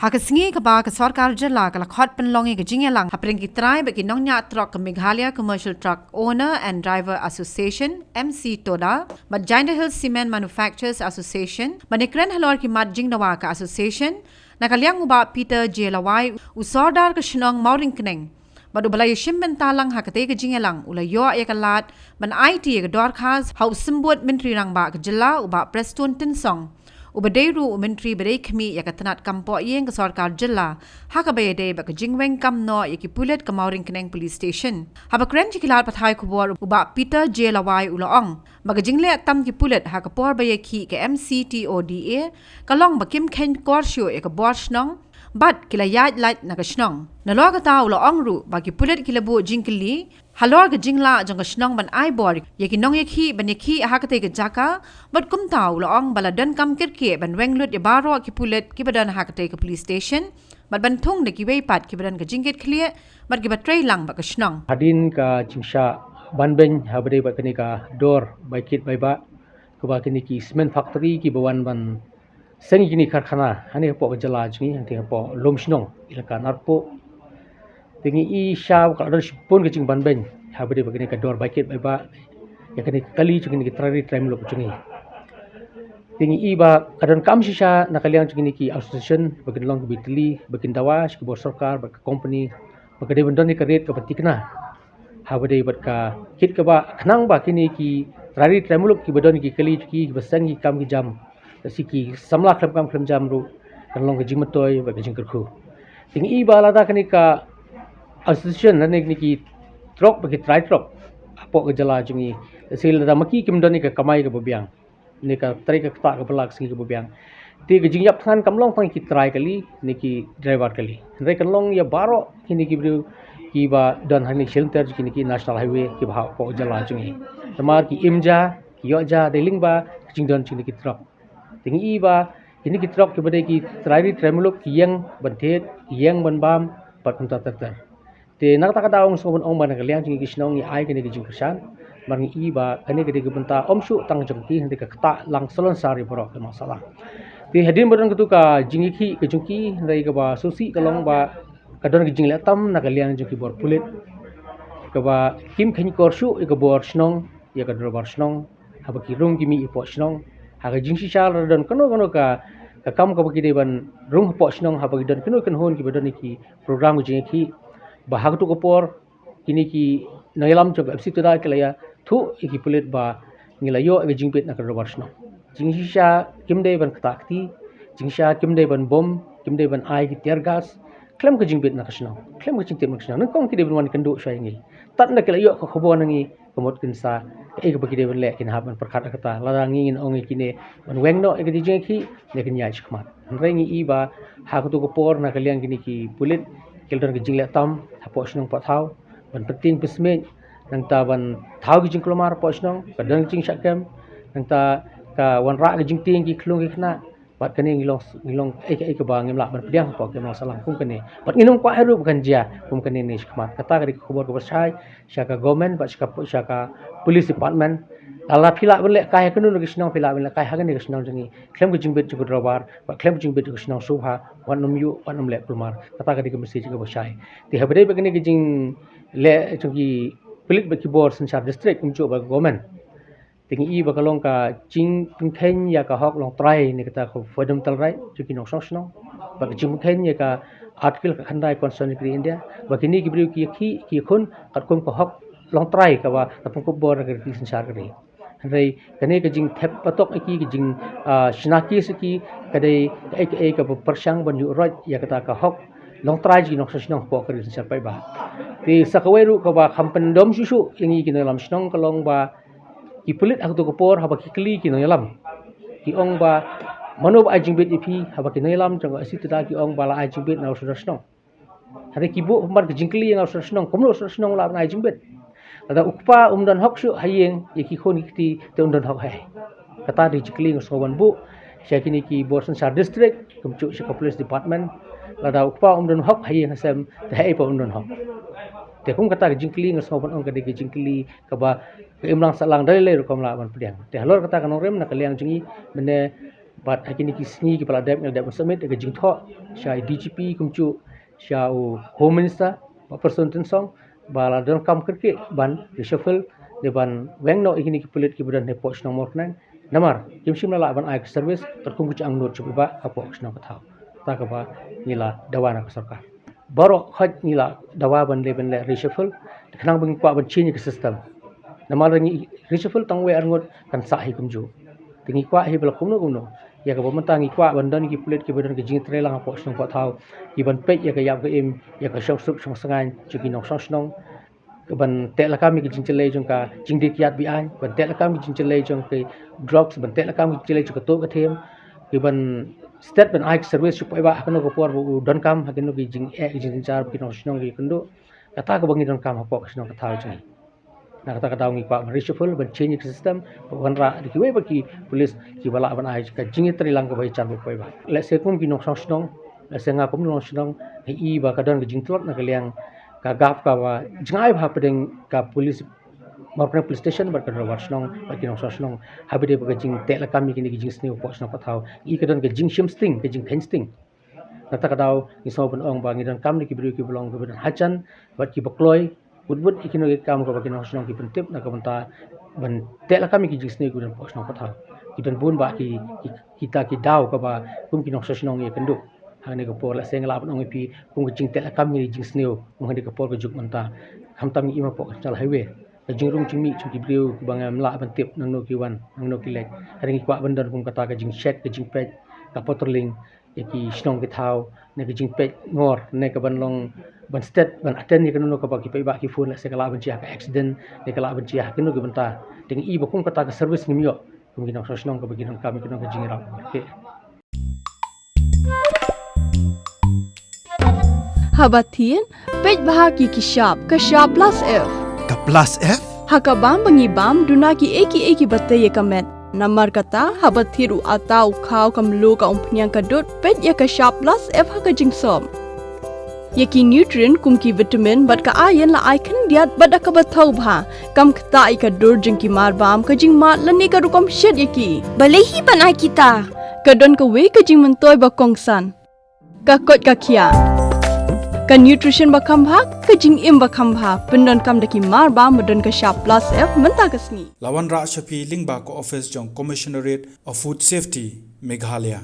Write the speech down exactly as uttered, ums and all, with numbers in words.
Ha ka sngi kaba ka sorkar jylla ka la khot pynlong ïa ka jingïalang hapdeng ki trai bad ki nongñiah trok ka Meghalaya Commercial Truck Owner and Driver Association, M C TODA, bad Jaintia Hills Cement Manufacturers Association, ban ïakren halor ki mat jingdawa ka association, na ka liang u Bah Peter J Lawai, u Sordar ka shnong Mawryngkneng, bad uba la ïashim bynta lang ha katei ka jingïalang, u la ïoh ïa ka lad ban aiti ïa ka dorkhas ha u Symbud Myntri Rangbah ka jylla, u Bah Prestone Tynsong, uba dei ruh u Myntri ba dei khmih ïa ka tnat kam pohïing ka sorkar jylla, ha kaba ïadei bad ka jingweng kam noh ïa ki pulit ka Mawryngkneng Police Station. Haba kren sha ki lad pathai khubor, u Bah Peter J Lawai u la ong ba ka jingleh tam ki pulit ha ka por ba ïakhih ka M C TODA ka long ba kim kheiñkor shuh ïa ka bor shnong, bad ki la ïaid lait na ka shnong. Nalor kata u la ong ruh ba ki pulit ki la buh jingkylli halor ka jinglah jong ka shnong ban ai bor ïa ki nongïakhih ban ïakhih ha katei ka jaka, bad kumta u la ong ba la donkam kyrkieh ban weng lut ïa baroh ki pulit kiba don ha katei ka police station, bad ban thung da kiwei pat kiba don ka jingkitkhlieh bad kiba trei lang bad ka shnong. Hadien ka jingshah banbeiñ haba dei bad kane ka dor bai kit bai bah, kaba kine ki cement factory kiba wan ban seng ïa kine ki karkhana hangne hapoh ka jylla jong ngi, hangne hapoh Lumshnong, Elaka Narpuh. Te ngi i sha ka la don shibun ka jingbanbeiñ haba dei bad kane ka dor bai kit bai bah ïa kane ka kali jong kine ki trai ri trai muluk jong ngi. Te ngi i ba ka donkam shisha na ka liang jong kine ki association ba kin long kiba ïatylli, ba kin dawa sha ki bor sorkar bad ka company ba ka dei ban don ïa ka rate kaba thikna haba dei bad ka kit kaba, khnang ba kine ki trai ri trai muluk kiba don ïa ki kali jong ki, kiba seng ïa ki kam ki jam, lane ki samla khlem kam khlem jam ruh kan long ka jingmyntoi bad ka jingkyrkhu. Te ngi i ba lada kane ka association lane kine ki trok bad ki trai trok hapoh ka jylla jong ngi, lehse lada ma ki kim don ïa ka kamai kaba biang, ne ka trei ka ktah kaba lah ka sngi kaba biang, te ka jingïap thngan kam long tang ïa ki trai kali ne ki driver kali, hynrei kan long ïa baroh kine ki briew kiba don hangne shilynter jong kine ki national highway kiba hapoh ka jylla jong ngi. Namar ki im ja, ki ïoh ja dei lyngba ka jingdon jong kine ki trok. Te ngi i ba kine ki trok kiba dei ki trai ri trai muluk ki ïeng ban thied, ki ïeng ban bam bad kumta ter ter. Te na kata ka daw nga sngew ban ong ba na ka liang jong ngi ki shnong ngi ai kane ka jingkyrshan, namar ngi i ba kane ka dei ka bynta ym shuh tang jong ki, hynrei ka ktah lang salonsar ïa baroh ki nong sahlang. Te hadien ba don katu ka jingïakhih ka jong ki, hynrei kaba sngewsih ka long ba ka don ka jingleh tam na ka liang jong ki bor pulit, kaba kim kheiñkor shuh ïa ka bor shnong, ïa ka dorbar shnong, haba ki rung ki mih hapoh shnong. Ha ka jingshisha lada don kano kano ka, ka kam kaba ki dei ban rung hapoh shnong, haba ki don kano kano kiba don ïa ki program ka jingïakhih, ba ha katu ka por kine ki nongïalam jong ka M C TODA ki la ïathuh ïa ki pulit ba ngi la ïoh ïa ka jingbit na ka dorbar shnong. Jingshisha kim dei ban ktah kti, jingshisha kim dei ban bom, kim dei ban ai ki tear gas khlem ka jingbit na ka shnong, khlem ka jingtip na ka shnong. Nyngkong ki dei ban wan kynduh shuwa ïa ngi. Tad ynda ki la ïoh ka khubor na ngi, ka mut kin sa, kaei kaba ki dei ban leh kin hap ban pyrkhat ïa kata. Lada ngi ngin ong ïa kine ban weng noh ïa ka jingïakhih, ne kin ïaid shakhmat. Hynrei ngi i ba ha katu ka por na ka liang kine ki pulit ki la don ka jingleh tam hapoh shnong hapoh thaw ban pyntieng pynsmit, nangta ban thaw ki jingkulmar hapoh shnong, ka don ka jingshah kem, nangta ka wanrah ka jingtieng ki khlung ki khynnah. Bad kane ngi long, ngi long kaei kaei kaba ngim lah ban pdiang hapoh ki nong sahlang kum kane. Bad ngin ym kwah hi ruh ba kan jia kum kane ne shakhmat. Kata ka dei ka khubor kaba shai sha ka government bad sha ka, sha ka police department. Lada phi lah ban lehkai ha kano kano ka shnong, phi lah ban lehkai ha kane ka shnong jong ngi khlem ka jingbit jong ka dorbar bad khlem ka jingbit jong ka shnong sngewbha, wat nym ïuh, wat nym leh kulmar. Kata ka dei ka message kaba shai. Te haba dei bad kane ka jingleh jong ki pulit bad ki bor synshar district kumjuh bad ka government, te ngi i ba ka long ka jingpynkheiñ ïa ka hok longtrai ne kata ka fundamental right jong ki nongshong shnong, bad ka jingpynkheiñ ïa ka article ka khyndai Constitution jong ka ri India, ba kine ki briew ki ïakhih, ki ïakhun katkum ka hok longtrai kaba la pynkup bor na ka riti synshar ka ri. Hynrei kane ka jingthep patok ïa ki, ka jing, ah, shna case ïa ki, ka dei kaei kaei kaba pyrshang ban ïuh roit ïa kata ka hok longtrai jong ki nongshong shnong hapoh ka ri synshar paidbah. Te sa kawei ruh kaba kham pyndom shuh shuh ïa ngi ki nongïalam shnong ka long ba ki pulit ha katu ka por haba ki kylli ki nongïalam, ki ong ba mano ba ai jingbit ïa phi, haba ki nongïalam jong ka M C TODA ki ong ba la ai jingbit na u sordar shnong. Hynrei ki buh pynban ka jingkylli ïa nga u sordar shnong, kumno u sordar shnong u lah ban ai jingbit? Lada u kpa um don hok shuh ha ïing ïa ki khun ki kti, te un don hok ha ei? Kata ka dei ka jingkylli nga sngew ban buh sha kine ki bor synshar district kumjuh sha ka police department. Lada u kpa um don hok ha ïing ha sem, te ha ei pat un don hok? Te kum kata ka jingkylli nga sngew ban ong ka dei ka jingkylli kaba ka imlang sahlang da lei lei ruh kam lah ban pdiang. Te halor kata ka nongrim na ka liang jong ngi mynne Bad ha kine ki sngi kiba la dep, ngi la dep ban submit ïa ka jingthoh sha i D G P kumjuh sha u Home Minister, Bah Prestone Tynsong, ba la donkam kyrkieh ban reshuffle, ne ban weng noh ïa kine ki pulit kiba don hapoh shnong Mawryngkneng. Namar kim shym la lah ban ai ka service katkum ka jingangnud sha u paidbah hapoh ka shnong ka thaw. Kata kaba ngi la dawa na ka sorkar. Baroh khoit ngi la dawa ban leh, ban leh reshuffle, khnang ba ngi kwah ban change ïa ka system. Namar lada ngi reshuffle tang wei ar ngut kan sah hi kumjuh. Te ngi kwah hi ba la kumno kumno. Ïa kaba mynta ngi kwah ban don ki pulit kiba don ka jingïatreilang hapoh shnong hapoh thaw, kiban peit ïa ka ïap ka im, ïa ka shongsuk shongsngain jong ki nongshong shnong, ban teh lakam ïa ka jingjyllei jong ka jingdie kiad be-aiñ, ban teh lakam ïa ka jingjyllei jong ki drugs, ban teh lakam ïa ka jingjyllei jong ka tuh ka thiem, kiban stet ban ai ka service sha u paidbah ha kano ka por ba u donkam, ha kano ka jingeh, ka jingjynjar ba ki nongshong shnong ki kynduh. Kata kaba ngi donkam hapoh ka shnong ka thaw jong ngi. Na kata ka daw ngi kwah ban reshuffle, ban change ïa ka system, ban wanrah da kiwei pat ki pulit kiba lah ban ai ka jingïatreilang kaba ïajan bad u paidbah. Lehse kum ki nongshong shnong, lehse nga kum u nongshong shnong, nga i ba ka don ka jingtlot na ka liang ka gap kaba jngai bha hapdeng ka police Mawryngkneng Police Station bad ka Dorbar Shnong bad ki nongshong shnong, haba ïadei bad ka jingteh lakam ïa kine ki jingsniew hapoh shnong hapoh thaw. Ngi i ka don ka jingshim sting, ka jingkheiñ sting. Na kata ka daw ngi sngew ban ong ba ngi donkam da ki briew kiba long kiba don hajan bad kiba kloi wut wut ïa kino ki kam kaba ki nongshong shnong ki pyntip na ka bynta ban teh lakam ïa ki jingsniew kiba don hapoh shnong hapoh thaw. Ki don bun bah ki, ki, kita ki daw kaba kum ki nongshong shnong ïakynduh. Hangne ka por lehse nga lah ban ong ïa phi, kum ka jingteh lakam ïa ki jingsniew kum hangne ka por ka juk mynta, khamtam ngi im hapoh ka National Highway, ka jingrung jingmih jong ki briew kiba ngam lah ban tip nangno ki wan, nangno ki leit. Hynrei ngi kwah ban don kum kata ka jingcheck, ka jingpeit, ka patrolling ïa ki shnong ki thaw, ne ka jingpeit ngor, ne ka ban long, ban stet, ban attend ïa kano kano kaba ki paidbah ki phone, lehse ka lah ban jia ka accident, ne ka lah ban jia ha kino ki bynta. Te ngi i ba kum kata ka service ngim ïoh kum ki nongshong shnong kaba ki donkam ïa kano ka jingïarap. Okay. Haba thied, peit bha ïa ki shap, ka shap plus F. Ka plus F? Ha ka bam ba ngi bam, duna kiei kiei kiba tei ïa ka met. Namar kata, haba thied u atta, u khaw, ka mluh, ka umphniang, ka dud, peit ïa ka shap plus F ha ka jingsop. Ïa ki nutrient kum ki vitamin bad ka iron la ai khyndiat bad da kaba thaw bha. Kam ktah ïa ka dur jong ki mar bam, ka jingmad lane ka rukom shet ïa ki. Balei hi ban ai kita? Ka don kawei ka jingmyntoi ba kongsan. Ka koit ka khiah. Ka nutrition ba kham bha, ka jingim ba kham bha. Pyndonkam da ki mar bam ba don ka shap plus F mynta ka sngi. La wanrah sha phi lyngba ka office jong Commissionerate of Food Safety, Meghalaya.